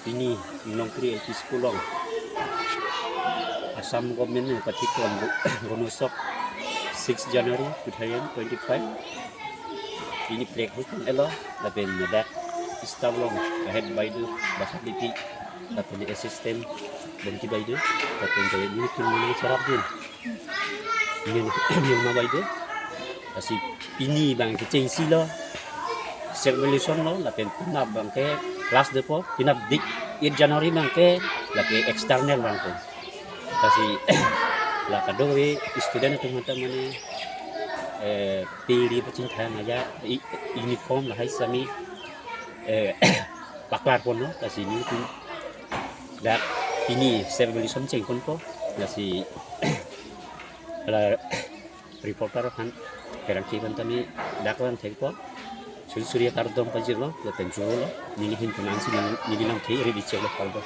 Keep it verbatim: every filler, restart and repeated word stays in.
Pini Nongkri L P School along Assam government nangpathikpon Ronojotso six January two thousand twenty-five. Pini flag hoiston-etlo, lapen ladak staff along ahead Baidu Basadepi, lapen assistant Bonti Baidu, lapen Jayatmuni Tunmung Sarapdin, Myung-, Myungma Baidu. Lasi pini abang kechengsi lo, self evaluation lo, lapen penap abangke class depo, penap dik eight January abangke, lake external abangke. Lasi la kadokave student atum aphan ta mane, eh, piri pachingthang aja i-, uniform lahai sami, eh, paklarponlo, lasi nelitum dak pini self evaluation chengponpo, lasi la reporter aphan, pherangke aphan tame dak vangthekpo, suri suri kardom pajirlo, lapen chorolo, neli ahin penang si neli, neli lamthe ready cheklo, kardom.